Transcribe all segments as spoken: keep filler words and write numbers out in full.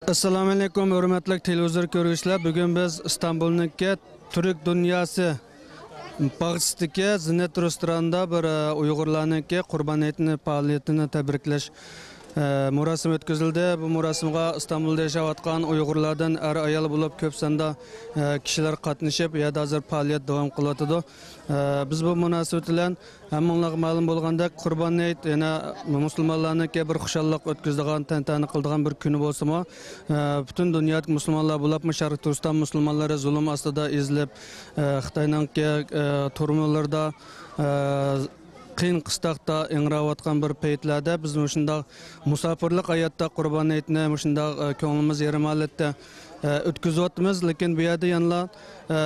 ئەسسالامۇئەلەيكۇم، ھۆرمەتلىك تېلېۋىزور كۆرگۈچىلەر. بۈگۈن بىز ئىستانبۇلنىڭكى تۈرك دۇنياسى باغچىسىدىكى زىننەت رېستورانىدا بىر، ئە، ئۇيغۇرلارنىڭكى قۇربان ھېيتنى پائالىيىتىنى تەبرىكلەش، ئە، مۇراسىمى ئۆتكۈزۈلدى. بۇ مۇراسىمغا ئىستانبۇلدا ياشاۋاتقان ئۇيغۇرلاردىن ئەر-ئايال بولۇپ كۆپ ساندا، ئە، كىشىلەر قاتنىشىپ، بۇ يەردە ھازىر پائالىيەت داۋام قىلىۋاتىدۇ. ئە، بىز بۇ مۇناسىۋەت بىلەن ھەممىڭلارغا مەلۇم بولغاندەك، قۇربان ھېيت يەنە مۇسۇلمانلارنىڭكى بىر خۇشاللىق ئۆتكۈزىدىغان، تەنتەنە قىلىدىغان بىر كۈنى بولسىمۇ، ئە، پۈتۈن دۇنيادىكى مۇسۇلمانلار، بولۇپمۇ شەرقىي تۈركىستان مۇسۇلمانلىرى زۇلۇم ئاستىدا ئېزىلىپ، ئە، خىتاينىڭكى، ئە، تۈرمىلىرىدا، ئە، قىيىن قىستاقتا ئىڭراۋاتقان بىر پەيتلەردە بىز مۇشۇنداق مۇساپىرلىق ھاياتتا قۇربان ھېيتنى مۇشۇنداق، ئە، كۆڭلىمىز يېرىم ھالەتتە، ئە، ئۆتكۈزۈۋاتىمىز. لېكىن بۇ يەردە يەنىلا، ئە،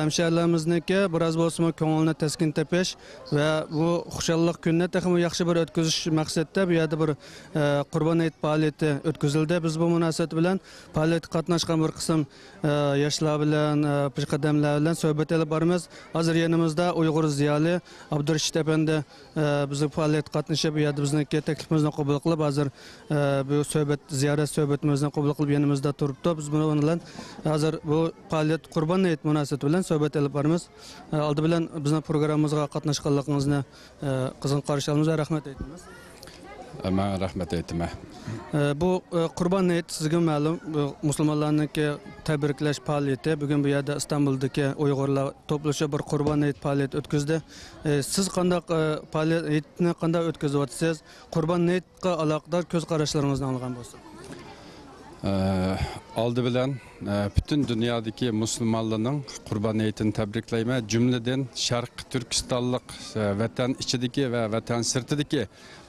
ھەمشەھرىلىرىمىزنىڭكى بىراز بولسىمۇ كۆڭلىنى تەسكىن تېپىش ۋە بۇ خۇشاللىق كۈنىنى تېخىمۇ ياخشى بىر ئۆتكۈزۈش مەقسەتتە بۇ يەردە بىر، ئە، قۇربان ھېيت پائالىيىتى ئۆتكۈزۈلدى. بىز بۇ مۇناسىۋەت بىلەن پائالىيەتكە قاتناشقان بىر قىسىم، ئە، ياشلار بىلەن، ئە، پېشقەدەملەر بىلەن سۆھبەت ئېلىپ بارىمىز. ھازىر يېنىمىزدا ئۇيغۇر زىيالىي ئابدۇرېشىت ئەپەندى، ئە، بىزنىڭ پائالىيەتكە قاتنىشىپ، بۇ يەردە بىزنىڭكى تەكلىپىمىزنى قوبۇل قىلىپ، ھازىر، ئە، بۇ سۆھبەت، زىيارەت سۆھبىتىمىزنى قوبۇل قىلىپ، يېنىمىزدا تۇرۇپتۇ. بىز بۇنىڭ بىلەن ھازىر بۇ پائالىيەت، قۇربان ھېيت مۇناسىۋىتى بىلەن سۆھبەت ئېلىپ بارىمىز. ئە، ئالدى بىلەن بىزنىڭ پروگراممىمىزغا قاتناشقانلىقىڭىزنى، ئە، قىزغىن قارشى ئالىمىز ۋە رەھمەت ئېيتىمىز. مەن رەھمەت ئېيتىمەن. ئە، بۇ، ئە، قۇربان ھېيت سىزگە مەلۇم، بۇ مۇسۇلمانلارنىڭكى تەبرىكلەش پائالىيىتى. بۈگۈن بۇ يەردە ئىستانبۇلدىكى ئۇيغۇرلار توپلىشىپ بىر قۇربان ھېيت پائالىيىتى ئۆتكۈزدى. ئە، سىز قانداق، ئە، پائالىيەت، ھېيتنى قانداق ئۆتكۈزۈۋاتىسىز؟ قۇربان ھېيتقا ئالاقىدار كۆز قاراشلىرىڭىزنى ئاڭلىغان بولساق. ئە، ئالدى بىلەن، ئە، پۈتۈن دۇنيادىكى مۇسۇلمانلارنىڭ قۇربان ھېيتىنى تەبرىكلەيمەن. جۈملىدىن شەرقىي تۈركىستانلىق، ئە، ۋەتەن ئىچىدىكى ۋە ۋەتەن سىرتىدىكى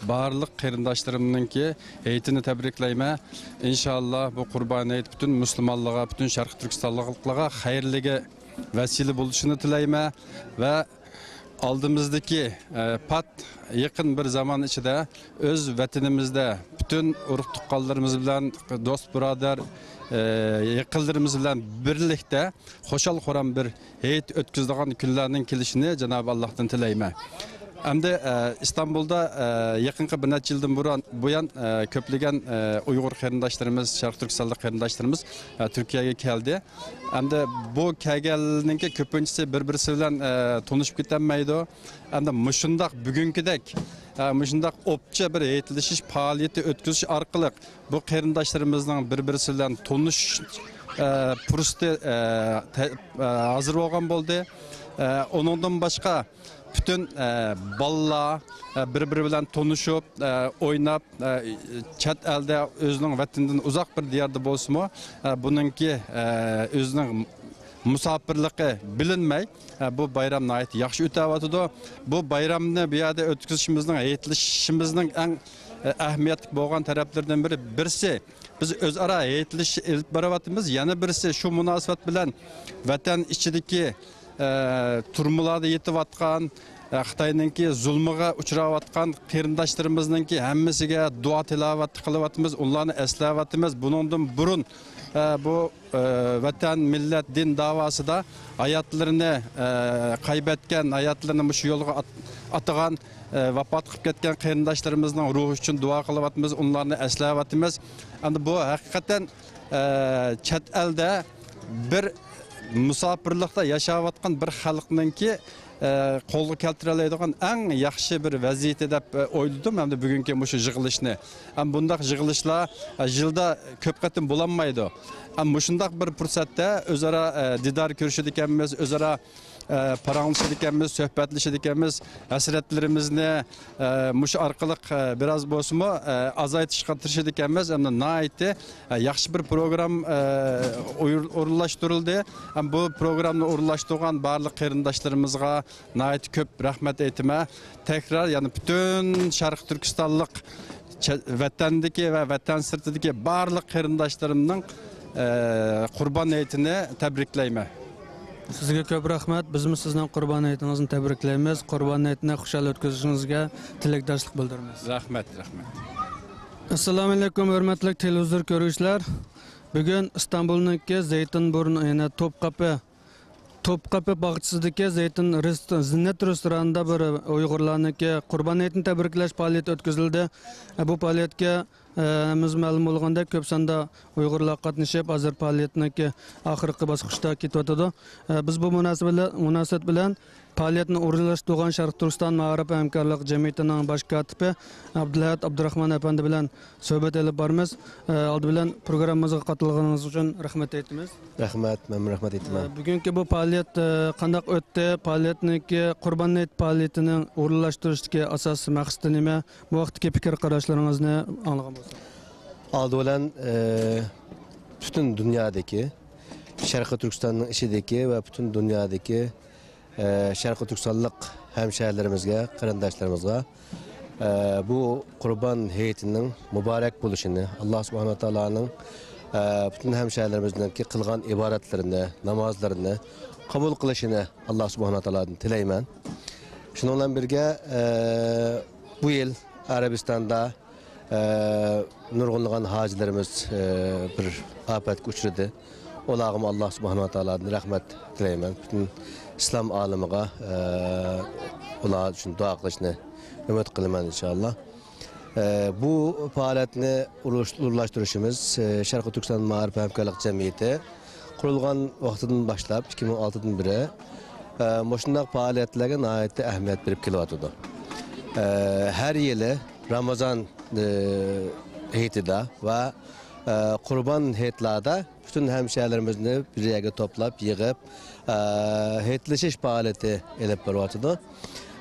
بارلىق قېرىنداشلىرىمنىڭكى ھېيتىنى تەبرىكلەيمەن. ئىنشاللا بۇ قۇربان ھېيت پۈتۈن مۇسۇلمانلارغا، پۈتۈن شەرقىي تۈركىستانلىقلارغا خەيرلىككە ۋەسىلە بولۇشىنى تىلەيمەن ۋە ئالدىمىزدىكى، ئە، پات يېقىن بىر زامان ئىچىدە ئۆز ۋەتىنىمىزدە پۈتۈن ئۇرۇق-تۇغقانلىرىمىز بىلەن، دوست-بۇرادەر، ئە، يېقىنلىرىمىز بىلەن بىرلىكتە خۇشال-خۇرام بىر ھېيت ئۆتكۈزىدىغان كۈنلەرنىڭ كېلىشىنى جانابى ئاللاھتىن تىلەيمەن. ئەمدى، ئە، ئىستانبۇلدا، ئە، يېقىنقى بىر نەچچە يىلدىن بۇرۇن، بۇيان، ئە، كۆپلىگەن، ئە، ئۇيغۇر قېرىنداشلىرىمىز، شەرقىي تۈركىستانلىق قېرىنداشلىرىمىز، ئە، تۈركىيەگە كەلدى. ئەمدى بۇ كەلگەنلەرنىڭكى كۆپىنچىسى بىر-بىرسى بىلەن، ئە، تونۇشۇپ كېتەلمەيدۇ. ئەمدى مۇشۇنداق بۈگۈنكىدەك، ئە، مۇشۇنداق ئوپچە بىر ھېيتلىشىش پائالىيىتى ئۆتكۈزۈش ئارقىلىق بۇ قېرىنداشلىرىمىزنىڭ بىر-بىرسى بىلەن تونۇشۇش، ئە، پۇرسىتى، ئە، تە-، ئە، ھازىر بولغان بولدى. ئە، ئۇنىڭدىن باشقا پۈتۈن، ئە، بالىلار، ئە، بىر-بىرى بىلەن تونۇشۇپ، ئە، ئويناپ، ئە، چەت ئەلدە ئۆزىنىڭ ۋەتىنىدىن ئۇزاق بىر دىياردا بولسىمۇ، ئە، بۇنىڭكى، ئە، ئۆزىنىڭ مۇساپىرلىقى بىلىنمەي، ئە، بۇ بايرام ناھايىتى ياخشى ئۆتەۋاتىدۇ. بۇ بايرامنى بۇ يەردە ئۆتكۈزۈشىمىزنىڭ، ھېيتلىشىشىمىزنىڭ ئەڭ، ئە، ئەھمىيەتلىك بولغان تەرەپلىرىدىن بىرى، بىرسى، بىز ئۆزئارا ھېيتلىشىش ئېلىپ بېرىۋاتىمىز. يەنە بىرسى، شۇ مۇناسىۋەت بىلەن ۋەتەن ئىچىدىكى، ئە، تۈرمىلاردا يېتىۋاتقان، ئە، خىتاينىڭكى زۇلمىغا ئۇچراۋاتقان قېرىنداشلىرىمىزنىڭكى ھەممىسىگە دۇئا تىلاۋەت قىلىۋاتىمىز، ئۇلارنى ئەسلەۋاتىمىز. بۇنىڭدىن بۇرۇن، ئە، بۇ، ئە، ۋەتەن، مىللەت، دىن داۋاسىدا ھاياتلىرىنى، ئە، قەيبەتكەن، ھاياتلىرىنى مۇشۇ يولغا ئات-، ئاتىغان، ئە، ۋاپات قىلىپ كەتكەن قېرىنداشلىرىمىزنىڭ روھى ئۈچۈن دۇئا قىلىۋاتىمىز، ئۇلارنى ئەسلەۋاتىمىز. ئەمدى بۇ ھەقىقەتەن، ئە، چەت ئەلدە بىر مۇساپىرلىقتا ياشاۋاتقان بىر خەلقنىڭكى، ئە، قولغا كەلتۈرەلەيدىغان ئەڭ ياخشى بىر ۋەزىيىتى دەپ، ئە، ئويلىدىم. ئەمدى بۈگۈنكى مۇشۇ يىغىلىشنى. ئەمما بۇنداق يىغىلىشلار، ئە، يىلدا كۆپ قېتىم بولالمايدۇ. ئەمما مۇشۇنداق بىر پۇرسەتتە ئۆزئارا، ئە، دىدار كۆرۈشىدىكەنمىز، ئۆزئارا ئە، پاراڭلىشىدىكەنمىز، سۆھبەتلىشىدىكەنمىز، ھەسرەتلىرىمىزنى، ئە، مۇشۇ ئارقىلىق، ئە، بىراز بولسىمۇ، ئە، ئازايتىشقا تىرىشىدىكەنمىز. ئەمدى ناھايىتى، ئە، ياخشى بىر پروگرام، ئە، ئويۇر-، ئورۇنلاشتۇرۇلدى. ھەم بۇ پروگرامنى ئورۇنلاشتۇرغان بارلىق قېرىنداشلىرىمىزغا ناھايىتى كۆپ رەھمەت ئېيتىمەن. تەكرار يەنە پۈتۈن شەرقىي تۈركىستانلىق چە-، ۋەتەندىكى ۋە ۋەتەن سىرتىدىكى بارلىق قېرىنداشلىرىمنىڭ، ئە، قۇربان ھېيتىنى تەبرىكلەيمەن. سىزگە كۆپ رەھمەت. بىزمۇ سىزنىڭ قۇربان ھېيتىڭىزنى تەبرىكلەيمىز. قۇربان ھېيتنى خۇشال ئۆتكۈزۈشىڭىزگە تىلەكداشلىق بىلدۈرىمىز. رەھمەت، رەھمەت. ئەسسالامۇئەلەيكۇم، ھۆرمەتلىك تېلېۋىزور كۆرگۈچىلەر. بۈگۈن ئىستانبۇلنىڭكى زەيتۇنبۇرن، يەنى توپقاپى، توپقاپى باغچىسىدىكى زەيتۇن رېست-، زىننەت رېستورانىدا بىر ئۇيغۇرلارنىڭكى قۇربان ھېيتنى تەبرىكلەش پائالىيىتى ئۆتكۈزۈلدى. بۇ پائالىيەتكە ئە، ھەممىمىزگە مەلۇم بولغاندەك، كۆپ ساندا ئۇيغۇرلار قاتنىشىپ، ھازىر پائالىيەتنىڭكى ئاخىرقى باسقۇچتا كېتىۋاتىدۇ. ئە، بىز بۇ مۇناسىۋەت بىلەن، مۇناسىۋەت بىلەن پائالىيەتنى ئورۇنلاشتۇرغان شەرقىي تۈركىستان مائارىپ ھەمكارلىق جەمئىيىتىنىڭ باش كاتىپى ئابدۇلئەھەت ئابدۇراخمان ئەپەندى بىلەن سۆھبەت ئېلىپ بارىمىز. ئە، ئالدى بىلەن پروگراممىمىزغا قاتناشقىنىڭىز ئۈچۈن رەھمەت ئېيتىمىز. رەھمەت، مەنمۇ رەھمەت ئېيتىمەن. ئە، بۈگۈنكى بۇ پائالىيەت، ئە، قانداق ئۆتتى؟ پائالىيەتنىڭكى، قۇربان ھېيت پائالىيىتىنىڭ ئورۇنلاشتۇرۇشتىكى ئاساسىي مەقسىتى نېمە؟ بۇ ھەقتىكى پىكىر قاراشلىرىڭىزنى ئاڭلىغان بولساق. ئالدى بىلەن، ئە، پۈتۈن دۇنيادىكى، شەرقىي تۈركىستاننىڭ ئىچىدىكى ۋە پۈتۈن دۇنيادىكى، ئە، شەرقىي تۈركىستانلىق ھەمشەھەرلىرىمىزگە، قېرىنداشلىرىمىزغا، ئە، بۇ قۇربان ھېيتىنىڭ مۇبارەك بولۇشىنى، ئاللا سۇبھانەھۇ ۋە تائالانىڭ، ئە، پۈتۈن ھەمشەھەرلىرىمىزنىڭكى قىلغان ئىبادەتلىرىنى، نامازلىرىنى قوبۇل قىلىشىنى ئاللا سۇبھانەھۇ ۋە تائالادىن تىلەيمەن. شۇنىڭ بىلەن بىرگە، ئە، بۇ يىل ئەرەبىستاندا، ئە، نۇرغۇنلىغان ھاجىلىرىمىز، ئە، بىر ئاپەتكە ئۇچرىدى. ئۇلارغىمۇ ئاللا سۇبھانەھۇ ۋە تائالادىن رەھمەت تىلەيمەن. پۈتۈن ئىسلام ئالىمىغا، ئە، ئۇلار ئۈچۈن دۇئا قىلىشنى ئۈمىد قىلىمەن، ئىنشائاللا. ئە، بۇ پائالىيەتنى ئورۇنلاشتۇرۇشىمىز، ئە، شەرقىي تۈركىستان مائارىپ ھەمكارلىق جەمئىيىتى قۇرۇلغان ۋاقتىدىن باشلاپ، ئىككى مىڭ ئالتىدىن بېرى، ئە، مۇشۇنداق پائالىيەتلەرگە ناھايىتى ئەھمىيەت بېرىپ كېلىۋاتىدۇ. ئە، ھەر يىلى رامىزان، ئە، ھېيتىدا ۋە، ئە، قۇربان ھېيتلاردا پۈتۈن ھەمشەھەرلىرىمىزنى بىر يەرگە توپلاپ، يىغىپ، ئە، ھېيتلىشىش پائالىيىتى ئېلىپ بېرىۋاتىدۇ.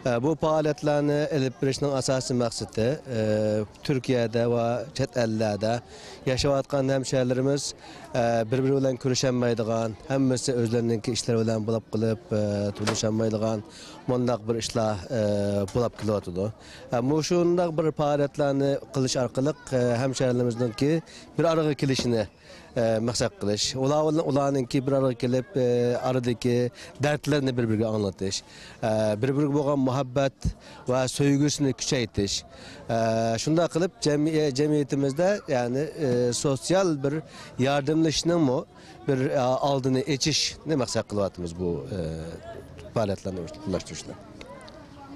ئە، بۇ پائالىيەتلەرنى ئېلىپ بېرىشنىڭ ئاساسىي مەقسىتى، ئە، تۈركىيەدە ۋە چەت ئەللەردە ياشاۋاتقان ھەمشەھەرلىرىمىز، ئە، بىر-بىرى بىلەن كۆرۈشەلمەيدىغان، ھەممىسى ئۆزلىرىنىڭكى ئىشلىرى بىلەن بولاپ قېلىپ، ئە، تونۇشالمايدىغان مۇنداق بىر ئىشلار، ئە، بولاپ كېلىۋاتىدۇ. ئە، مۇشۇنداق بىر پائالىيەتلەرنى قىلىش ئارقىلىق، ئە، ھەمشەھەرلىرىمىزنىڭكى بىر ئارىغا كېلىشىنى، ئە، مەقسەت قىلىش، ئۇلار بىلەن، ئۇلارنىڭكى بىر ئارىغا كېلىپ، ئە، ئارىدىكى دەردلەرنى بىر-بىرىگە ئاڭلىتىش، ئە، بىر-بىرىگە بولغان مۇھەببەت ۋە سۆيگۈسىنى كۈچەيتىش، ئە، شۇنداق قىلىپ جەمئىي-، جەمئىيىتىمىزدە، يەنى، ئە، سوتسىيال بىر ياردەملىشىشنىڭمۇ بىر، ئە، ئالدىنى ئېچىشنى مەقسەت قىلىۋاتىمىز بۇ، ئە، پائالىيەتلەرنى ئورۇنلاشتۇرۇشنى.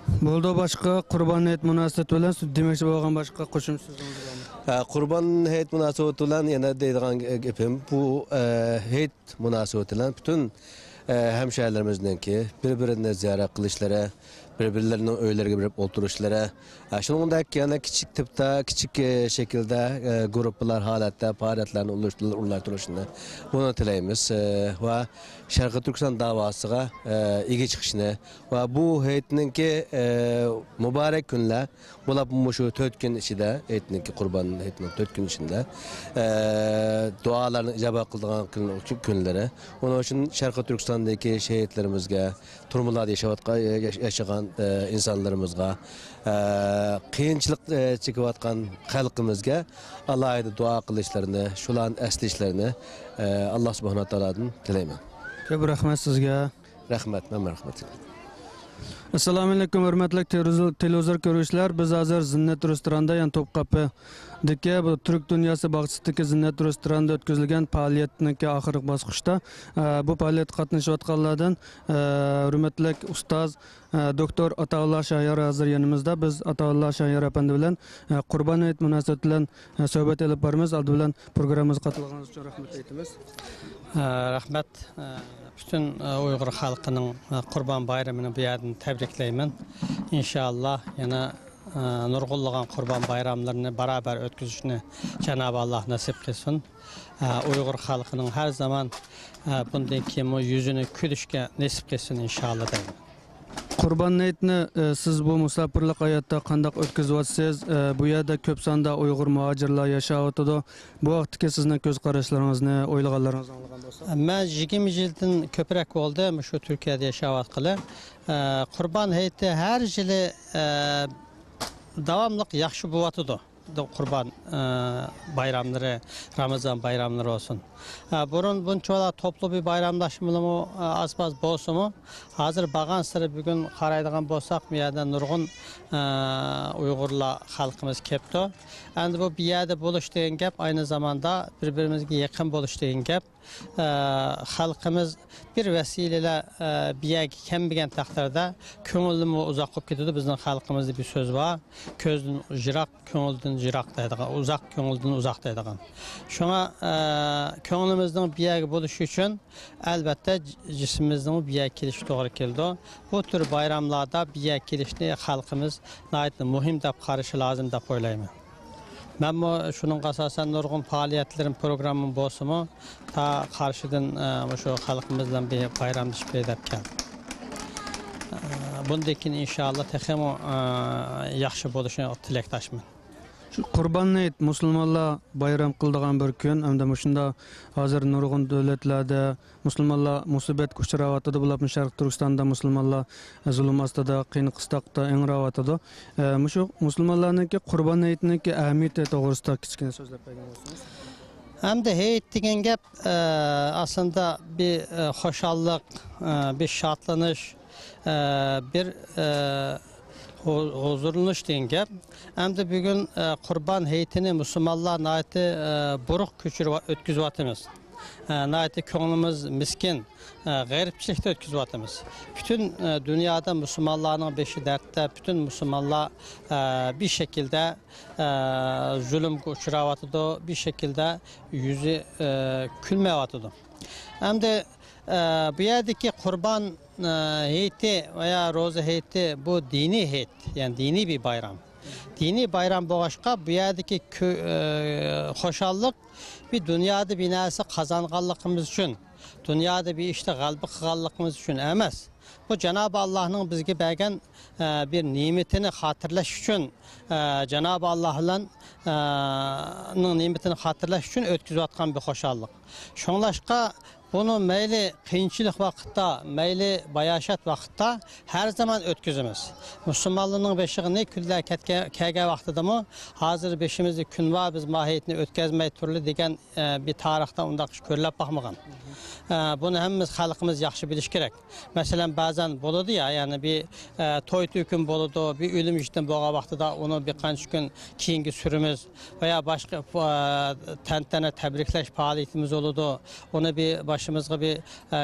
بولدى، باشقا قۇربان ھېيت مۇناسىۋىتى بىلەن سىز دېمەكچى بولغان باشقا قوشۇمچە سۆزىڭىز بارمۇ؟ ئە، قۇربان ھېيت مۇناسىۋىتى بىلەن يەنە دەيدىغان گېپىم، بۇ، ئە، ھېيت مۇناسىۋىتى بىلەن پۈتۈن، ئە، ھەمشەھەرلىرىمىزنىڭكى بىر-بىرىنى زىيارەت قىلىشلىرى، بىر-بىرلىرىنىڭ ئۆيلىرىگە بېرىپ ئولتۇرۇشلىرى، ئە، شۇنىڭدەك يەنە كىچىك تىپتا، كىچىك، ئە، شەكىلدە، ئە، گۇرۇپپىلار ھالەتتە پائالىيەتلەرنى ئورۇنلاشتۇرۇشىنى بۇنى تىلەيمىز، ئە، ۋە شەرقىي تۈركىستان داۋاسىغا، ئە، ئىگە چىقىشىنى ۋە بۇ ھېيتنىڭكى، ئە، مۇبارەك كۈنلەر بولۇپ مۇشۇ تۆت كۈن ئىچىدە، ھېيتنىڭكى، قۇربان ھېيتنىڭ تۆت كۈن ئىچىدە، ئە، دۇئالارنى ئىجابەت قىلىدىغان كۈن-، كۈنلىرى. ئۇنىڭ ئۈچۈن شەرقىي تۈركىستاندىكى شېھىتلىرىمىزگە، تۈرمىلەردە ياشاۋاتقان، ياش-، ياشىغان، ئە، ئىنسانلىرىمىزغا، ئە، قىيىنچىلىق، ئە، چېكىۋاتقان خەلقىمىزگە ئالاھىدە دۇئا قىلىشلىرىنى، شۇلارنى ئەسلىشلىرىنى، ئە، ئاللا سۇبھانەھۇ ۋە تائالادىن تىلەيمەن. كۆپ رەھمەت سىزگە. رەھمەت، مەن رەھمەت. ئەسسالامۇئەلەيكۇم، ھۆرمەتلىك تېلېۋىزور، تېلېۋىزور كۆرگۈچىلەر. بىز ھازىر زىننەت رېستوراندا، يەنى توپقاپى دىكى بۇ تۈرك دۇنياسى باغچىسىدىكى زىننەت رېستورانىدا ئۆتكۈزۈلگەن پائالىيەتنىڭكى ئاخىرقى باسقۇچتا، ئە، بۇ پائالىيەتكە قاتنىشىۋاتقانلاردىن، ئە، ھۆرمەتلىك ئۇستاز، ئە، دوكتور ئاتائاللا شاھيار ھازىر يېنىمىزدا. بىز ئاتائاللا شاھيار ئەپەندى بىلەن، ئە، قۇربان ھېيت مۇناسىۋىتى بىلەن، ئە، سۆھبەت ئېلىپ بارىمىز. ئالدى بىلەن پروگراممىمىزغا قاتناشقىنىڭىز ئۈچۈن رەھمەت ئېيتىمىز. ئە، رەھمەت. ئە، پۈتۈن، ئە، ئۇيغۇر خەلقىنىڭ، ئە، قۇربان بايرىمىنى بۇ يەردىن تەبرىكلەيمەن. ئىنشائاللا، يەنە، ئە، نۇرغۇنلىغان قۇربان بايراملىرىنى بارابەر ئۆتكۈزۈشنى جانابى ئاللا نەسىپ قىلسۇن. ئە، ئۇيغۇر خەلقىنىڭ ھەر زامان، ئە، بۇندىن كېيىنمۇ يۈزىنى كۈلۈشكە نېسىپ قىلسۇن، ئىنشائاللا، دەيمەن. قۇربان ھېيتنى، ئە، سىز بۇ مۇساپىرلىق ھاياتتا قانداق ئۆتكۈزۈۋاتىسىز؟ ئە، بۇ يەردە كۆپ ساندا ئۇيغۇر مۇھاجىرلار ياشاۋاتىدۇ. بۇ ھەقتىكى سىزنىڭ كۆز قاراشلىرىڭىزنى، ئويلىغانلىرىڭىزنى ئاڭلىغان بولساق. مەن يىگىرمە يىلدىن كۆپرەك بولدى مۇشۇ تۈركىيەدە ياشاۋاتقىلى. ئە، قۇربان ھېيتى ھەر يىلى، ئە، داۋاملىق ياخشى بولۇۋاتىدۇ. قۇربان، ئە، بايراملىرى، رامىزان بايراملىرى بولسۇن. ئە، بۇرۇن بۇنچىۋالا توپلۇ بىر بايراملاشمىلىمۇ، ئە، ئاز-ماز بولسىمۇ، ھازىر بارغانسېرى بۈگۈن قارايدىغان بولساق، بۇ يەردە نۇرغۇن، ئە، ئۇيغۇرلار خەلقىمىز كەپتۇ. ئەمدى بۇ بىر يەردە بولۇش دېگەن گەپ، ئاينى زاماندا بىر-بىرىمىزگە يېقىن بولۇش دېگەن گەپ. ئە، خەلقىمىز بىر ۋەسىلىلەر، ئە، بۇ يەرگە كەلمىگەن تەقدىردە، كۆڭلىمۇ ئۇزاق بولۇپ كېتىدۇ. بىزنىڭ خەلقىمىزدە بىر سۆز بار، «كۆزدىن يىراق، كۆڭۈلدىن يىراق» دەيدىغان، «ئۇزاق، كۆڭۈلدىن ئۇزاق» دەيدىغان. شۇڭا، ئە، كۆڭلىمىزنىڭ بۇ يەرگە بولۇشى ئۈچۈن، ئەلۋەتتە، ج-، جىسمىمىزنىڭمۇ بۇ يەرگە كېلىشى توغرا كېلىدۇ. بۇ تۈر بايراملاردا بۇ يەرگە كېلىشنى خەلقىمىز ناھايىتى مۇھىم دەپ قارىشى لازىم دەپ ئويلايمەن. مەنمۇ شۇنىڭغا ئاساسەن نۇرغۇن پائالىيەتلىرىم، پروگراممام بولسىمۇ، تا قارشىدىن، ئە، مۇشۇ خەلقىمىز بىلەن بىر بايراملىشىپ بېرەي دەپ كەلدىم. ئە، بۇندىن كېيىن ئىنشائاللا تېخىمۇ، ئە، ياخشى بولۇشىغا تىلەكداشمەن. شۇ قۇربان ھېيت مۇسۇلمانلار بايرام قىلىدىغان بىر كۈن ھەمدە مۇشۇنداق ھازىر نۇرغۇن دۆلەتلەردە مۇسۇلمانلار مۇسىبەتكە ئۇچراۋاتىدۇ، بولۇپمۇ شەرقىي تۈركىستاندا مۇسۇلمانلار زۇلۇم ئاستىدا، قىيىن قىستاقتا ئىڭراۋاتىدۇ. ئە، مۇشۇ مۇسۇلمانلارنىڭكى قۇربان ھېيتنىڭكى ئەھمىيىتى توغرىسىدا كىچىككىنە سۆزلەپ بەرگەن بولسىڭىز. ئەمدى ھېيت دېگەن گەپ، ئە، ئەسلىدە بىر، ئە، خۇشاللىق، ئە، بىر شادلىنىش، ئە، بىر، ئە، ھۇ-، ھۇزۇرلىنىش دېگەن گەپ. ئەمدى بۈگۈن، ئە، قۇربان ھېيتىنى مۇسۇلمانلار ناھايىتى، ئە، بۇرۇق كۆچۈرۈپ ئۆتكۈزۈۋاتىمىز. ئە، ناھايىتى كۆڭلىمىز مىسكىن، ئە، غېرىبچىلىكتە ئۆتكۈزۈۋاتىمىز. پۈتۈن، ئە، دۇنيادا مۇسۇلمانلارنىڭ بېشى دەردتە، پۈتۈن مۇسۇلمانلار، ئە، بىر شەكىلدە، ئە، زۇلۇمغا ئۇچراۋاتىدۇ، بىر شەكىلدە يۈزى، ئە، كۈلمەيۋاتىدۇ. ئەمدى، ئە، بۇ يەردىكى قۇربان، ئە، ھېيتى ۋە يا روزا ھېيتى بۇ دىنىي ھېيت، يەنى دىنىي بىر بايرام. دىنىي بايرام بولغاچقا، بۇ يەردىكى كۆ-، ئە، خۇشاللىق بىر دۇنيادا بىر نەرسە قازانغانلىقىمىز ئۈچۈن، دۇنيادا بىر ئىشتا غەلىبە قىلغانلىقىمىز ئۈچۈن ئەمەس. بۇ جانابى ئاللاھنىڭ بىزگە بەرگەن، ئە، بىر نېمىتىنى خاتىرىلەش ئۈچۈن، ئە، جانابى ئاللاھ بىلەن، ئە، نىڭ نېمىتىنى خاتىرىلەش ئۈچۈن ئۆتكۈزۈۋاتقان بىر خۇشاللىق. شۇڭلاشقا بۇنى مەيلى قىيىنچىلىق ۋاقىتتا، مەيلى باياشات ۋاقىتتا ھەر زامان ئۆتكۈزىمىز. مۇسۇلمانلارنىڭ بېشىغا نى كۈنلەر كەتكە-، كەلگەن ۋاقتىدىمۇ، ھازىر بېشىمىزدا كۈن بار، بىز ماھىيىتىنى ئۆتكۈزمەي تۇرلى دېگەن، ئە، بىر تارىختا ئۇنداق ئىش كۆرۈلۈپ باقمىغان. ئە، بۇنى ھەممىمىز، خەلقىمىز ياخشى بىلىشى كېرەك. مەسىلەن، بەزەن بولىدۇ يا، يەنى بىر، ئە، توي تۆكۈن بولىدۇ، بىر ئۆلۈم يېتىم بولغان ۋاقتىدا ئۇنى بىر قانچە كۈن كېيىنگە سۈرىمىز ۋە يا باشقا، ئە، تەنتەنە تەبرىكلەش پائالىيىتىمىز بولىدۇ. ئۇنى بىر باشىمىزغا بىر، ئە،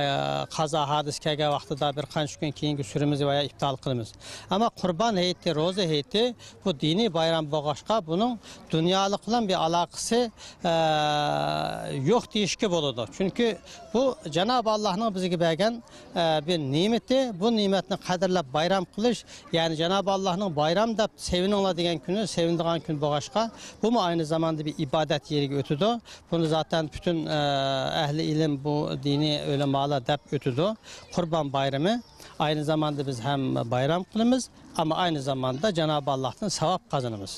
قازا ھادىسە كەلگەن ۋاقتىدا بىر قانچە كۈن كېيىنگە سۈرىمىز ۋە يا ئىپتال قىلىمىز. ئەمما قۇربان ھېيتى، روزا ھېيتى بۇ دىنىي بايرام بولغاچقا، بۇنىڭ دۇنيالىق بىلەن بىر ئالاقىسى، ئە، يوق دېيىشكە بولىدۇ. چۈنكى بۇ جانابى ئاللاھنىڭ بىزگە بەرگەن، ئە، بىر نېمىتى، بۇ نېمەتنى قەدىرلەپ بايرام قىلىش، يەنى جانابى ئاللاھنىڭ بايرام دەپ سېۋىنىڭلار دېگەن كۈنى سېۋىنىدىغان كۈن بولغاچقا، بۇمۇ ئاينى زاماندا بىر ئىبادەت يېرىگە ئۆتىدۇ. بۇنى زاتەن پۈتۈن، ئە، ئەھلى ئىلىم، بۇ دىنىي ئۆلىمالار دەپ ئۆتىدۇ. قۇربان بايرىمى ئاينى زاماندا بىز ھەم بايرام قىلىمىز، ئەمما ئاينى زاماندا جانابى ئاللاھتىن ساۋاب قازىنىمىز.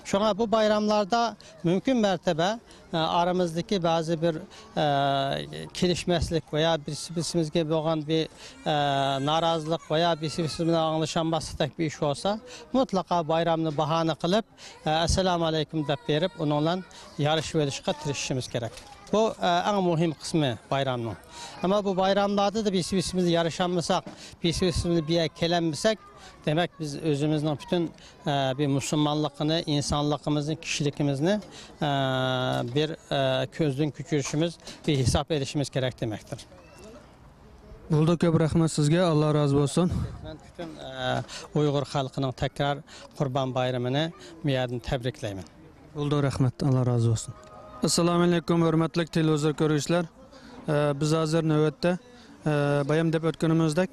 شۇڭا بۇ بايراملاردا مۇمكىن مەرتەبە، ئە، ئارىمىزدىكى بەزى بىر، ئە، كېلىشمەسلىك ۋە يا بىرسى بىرسىمىزگە بولغان بىر، ئە، نارازىلىق ۋە يا بىرسى بىرسى بىلەن ئاڭلىشالماسلىقتەك بىر ئىش بولسا، مۇتلەقا بايرامنى باھانە قىلىپ، ئە، «ئەسسالامۇ ئەلەيكۇم» دەپ بېرىپ، ئۇنىڭ بىلەن يارىشىۋېلىشقا تىرىشىشىمىز كېرەك. بۇ، ئە، ئەڭ مۇھىم قىسمى بايرامنىڭ. ئەمما بۇ بايراملاردا دا بىرسى بىرسىمىزگە يارىشالمىساق، بىرسى بىرسىمىزنى بىر يەرگە كېلەلمىسەك، دېمەك، بىز ئۆزىمىزنىڭ پۈتۈن، ئە، بىر مۇسۇلمانلىقىنى، ئىنسانلىقىمىزنى، كىشىلىكىمىزنى، ئە، بىر، ئە، كۆزدىن كۆچۈرۈشىمىز، بىر ھېساب ئېلىشىمىز كېرەك دېمەكتۇر. بولدى، كۆپ رەھمەت سىزگە، ئاللا رازى بولسۇن. مەن پۈتۈن، ئە، ئۇيغۇر خەلقىنىڭ تەكرار قۇربان بايرىمىنى بۇ يەردىن تەبرىكلەيمەن. بولدى، رەھمەت، ئاللا رازى بولسۇن. ئەسسالامۇئەلەيكۇم، ھۆرمەتلىك تېلېۋىزور كۆرگۈچىلەر. ئە، بىز ھازىر نۆۋەتتە، ئە، بايام دەپ ئۆتكىنىمىزدەك،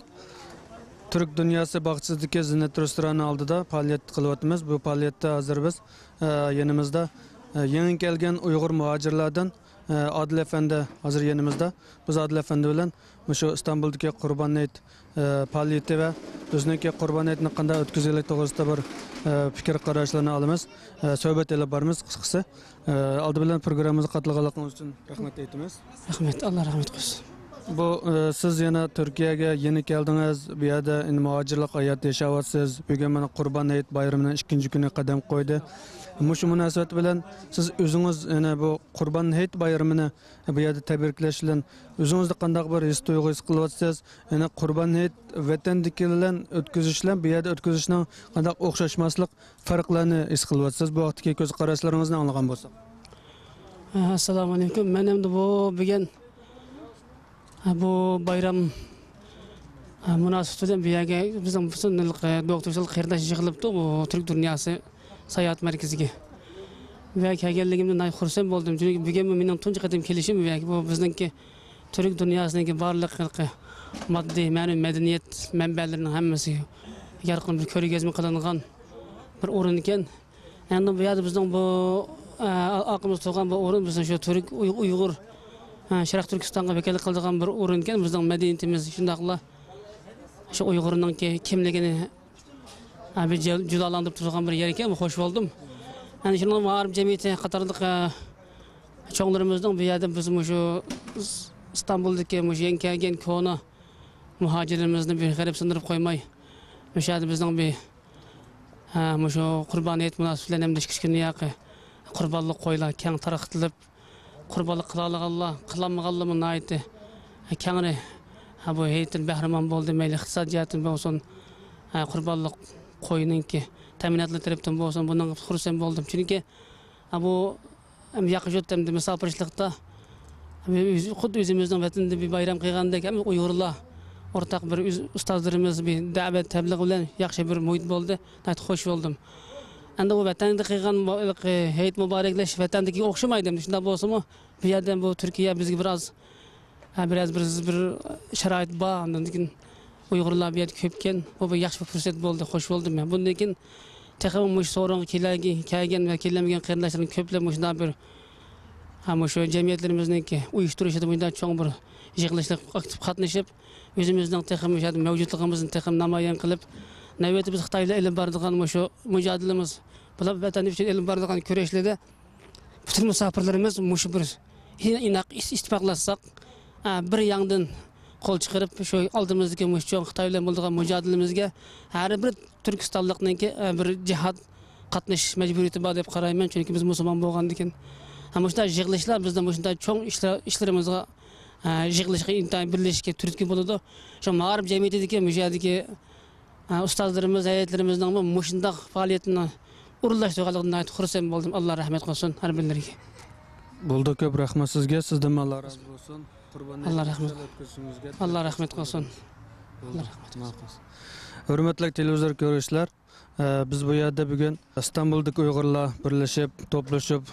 تۈرك دۇنياسى باغچىسىدىكى زىننەت رېستورانى ئالدىدا پائالىيەت قىلىۋاتىمىز. بۇ پائالىيەتتە ھازىر بىز، ئە، يېنىمىزدا، ئە، يېڭى كەلگەن ئۇيغۇر مۇھاجىرلاردىن، ئە، ئادىل ئەپەندى ھازىر يېنىمىزدا. بىز ئادىل ئەپەندى بىلەن مۇشۇ ئىستانبۇلدىكى قۇربان ھېيت، ئە، پائالىيىتى ۋە ئۆزىنىڭكى قۇربان ھېيتنى قانداق ئۆتكۈزگەنلىكى توغرىسىدا بىر، ئە، پىكىر قاراشلىرىنى ئالىمىز، ئە، سۆھبەت ئېلىپ بارىمىز قىسقىسى. ئە، ئالدى بىلەن پروگراممىمىزغا قاتنىغانلىقىڭىز ئۈچۈن رەھمەت ئېيتىمىز. رەھمەت، ئاللا رەھمەت قىلسۇن. بۇ، ئە، سىز يەنە تۈركىيەگە يېڭى كەلدىڭىز، بۇ يەردە ئەمدى مۇھاجىرلىق ھاياتى ياشاۋاتىسىز. بۈگۈن مانا قۇربان ھېيت بايرىمىنىڭ ئىككىنچى كۈنى قەدەم قويدى. مۇشۇ مۇناسىۋەت بىلەن سىز ئۆزىڭىز يەنە بۇ قۇربان ھېيت بايرىمىنى بۇ يەردە تەبرىكلەش بىلەن ئۆزىڭىزدە قانداق بىر ھېس تۇيغۇ ھېس قىلىۋاتىسىز؟ يەنى قۇربان ھېيت ۋەتەندىكى بىلەن ئۆتكۈزۈش بىلەن بۇ يەردە ئۆتكۈزۈشنىڭ قانداق ئوخشاشماسلىق، پەرقلەرنى ھېس قىلىۋاتىسىز؟ بۇ ھەقتىكى كۆز قاراشلىرىڭىزنى ئاڭلىغان بولساق. ئەسسالامۇئەلەيكۇم. مەن ئەمدى بۇ بۈگۈن بۇ بايرام مۇناسىۋىتى بىلەن بۇ يەرگە بىزنىڭ پۈتۈن ھېلىقى دوختۇرچىلىق قېرىنداش يىغىلىپتۇ، بۇ تۈرك دۇنياسى ساياھەت مەركىزىگە. بۇ يەرگە كەلگەنلىكىمدىن ناھايىتى خۇرسەن بولدۇم، چۈنكى بۈگۈنمۇ مېنىڭ تۇنجى قېتىم كېلىشىم بۇ يەرگە. بۇ بىزنىڭكى تۈرك دۇنياسىنىڭكى بارلىق ھېلىقى ماددىي، مەنىۋى، مەدەنىيەت مەنبەلىرىنىڭ ھەممىسىگە يارقىن بىر كۆرگەزمە قىلىنغان بىر ئورۇن ئىكەن. ئەمدى بۇ يەردە بىزنىڭ بۇ، ئە، ئارقىمىزدا تۇرغان بۇ ئورۇن بىزنىڭ شۇ تۈرك، ئۇي-، ئۇيغۇر، ئە، شەرقىي تۈركىستانغا ۋەكىللىك قىلىدىغان بىر ئورۇن ئىكەن. بىزنىڭ مەدەنىيىتىمىز شۇنداقلا شۇ ئۇيغۇرنىڭكى كىملىكىنى، ئە، بىر جۇ-، جۇدالاندۇرۇپ تۇرغان بىر يەر ئىكەن. بۇ خوش بولدۇم. ئەنە شۇنىڭ مائارىپ جەمئىيىتى قاتارلىق، ئە، چوڭلىرىمىزنىڭ بۇ يەردە بىز مۇشۇ ئىستانبۇلدىكى مۇشۇ يېڭى كەلگەن كونا مۇھاجىرلىرىمىزنى بىر غېرىب سىندۇرۇپ قويماي، مۇشۇ يەردە بىزنىڭ بىر، ھە، مۇشۇ قۇربان ھېيت مۇناسىۋىتى بىلەن ھەمدە ئىككى ئۈچ كۈندىن ياقى قۇربانلىق قويلار كەڭ تارقىتىلىپ، قۇربانلىق قىلالىغانلار، قىلالمىغانلارمۇ ناھايىتى كەڭرى، ھە، بۇ ھېيتتىن بەھرىمەن بولدى. مەيلى ئىقتىساد جەھەتتىن بولسۇن، ھە، قۇربانلىق قوينىڭكى تەمىناتلىرى تەرەپتىن بولسۇن، بۇنىڭغا خۇرسەن بولدۇم. چۈنكى، ھە، بۇ ھەم ياقى يۇرت ھەمدە مۇساپىرچىلىقتا ھەم ئۆز-، خۇددى ئۆزىمىزنىڭ ۋەتىنىدە بىر بايرام قىلغاندەك، ھەم ئۇيغۇرلار ئورتاق بىر ئۆز-، ئۇستازلىرىمىز بىر دەۋەت تەبلىغى بىلەن ياخشى بىر مۇھىت بولدى. ناھايىتى خوش بولدۇم. ئەمدى ئۇ ۋەتەندە قىلغان مۇ-، ھېيت مۇبارەكلەش ۋەتەندىكىگە ئوخشىمايدۇ. شۇنداق بولسىمۇ، بۇ يەردە بۇ تۈركىيە بىزگە بىراز، ھە، بىراز بىر، بىر شارائىت بار. ئاندىن كېيىن ئۇيغۇرلار بۇ يەردە كۆپكەن. بۇ بىر ياخشى بىر پۇرسەت بولدى، خوش بولدۇم مەن. بۇندىن كېيىن تېخىمۇ مۇشۇ سورۇنغا كېلەرگە-، كەلگەن ۋە كېلەلمىگەن قېرىنداشلارنى كۆپلەپ مۇشۇنداق بىر، ھە، مۇشۇ جەمئىيەتلىرىمىزنىڭكى ئۇيۇشتۇرۇشىدا مۇشۇنداق چوڭ بىر يىغىلىشلارغا ئاكتىپ قاتنىشىپ، ئۆزىمىزنىڭ تېخىمۇ مۇشۇ يەردە مەۋجۇتلۇقىمىزنى تېخىمۇ نامايان قىلىپ، نۆۋەتتە بىز خىتاي بىلەن ئېلىپ بارىدىغان مۇشۇ مۇجادىلىمىز، بۇلار ۋەتەن ئۈچۈن ئېلىپ بارىدىغان كۈرەشلىرىدە پۈتۈن مۇساپىرلىرىمىز مۇشۇ بىر ئىناق ئىتتىپاقلاشساق، ئە، بىر ياڭدىن قول چىقىرىپ، شۇ ئالدىمىزدىكى مۇشۇ چوڭ خىتاي بىلەن بولىدىغان مۇجادىلىمىزگە ھەر بىر تۈركىستانلىقنىڭكى، ئە، بىر جىھاد قاتنىشىش مەجبۇرىيىتى بار دەپ قارايمەن. چۈنكى بىز مۇسۇلمان بولغاندىكىن. ھە، مۇشۇنداق يىغىلىشلار بىزنىڭ مۇشۇنداق چوڭ ئىشلار، ئىشلىرىمىزغا، ئە، يىغىلىشقا ئىنتايىن بىرلىشىشكە تۈرتكە بولىدۇ. شۇ مائارىپ جەمئىيىتىدىكى مۇشۇ يەردىكى ئە، ئۇستازلىرىمىز، ھەيئەتلىرىمىزنىڭمۇ مۇشۇنداق پائالىيەتنى ئورۇنلاشتۇرغانلىقىدىن ناھايىتى خۇرسەن بولدۇم. ئاللا رەھمەت قىلسۇن ھەر بىرلىرىگە. بولدى، كۆپ رەھمەت سىزگە، سىزدىنمۇ ئاللا رازى بولسۇن. قۇربان ھېيت گۈزەل ئۆتكۈزۈشىڭىزگە تىلەكداشلىق قىلىمىز. بولدى، ماقۇل. ھۆرمەتلىك تېلېۋىزور كۆرگۈچىلەر، ئە، بىز بۇ يەردە بۈگۈن ئىستانبۇلدىكى ئۇيغۇرلار بىرلىشىپ، توپلىشىپ،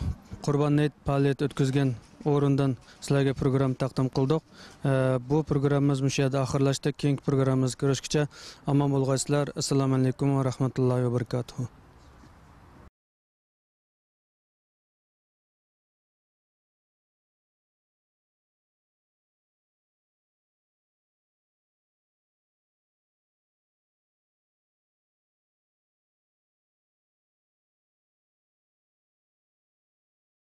قۇربان ھېيت پائالىيەت ئۆتكۈزگەن ئورۇندىن سىلەرگە پروگرامما تەقدىم قىلدۇق. ئە، بۇ پروگراممىمىز مۇشۇ يەردە ئاخىرلاشتى. كېيىنكى پروگراممىمىزدا كۆرۈشكىچە ئامان بولغايسىلەر. ئەسسالامۇ ئەلەيكۇم ۋە رەھمەتۇللاھى ۋە بەرىكاتۇھۇ.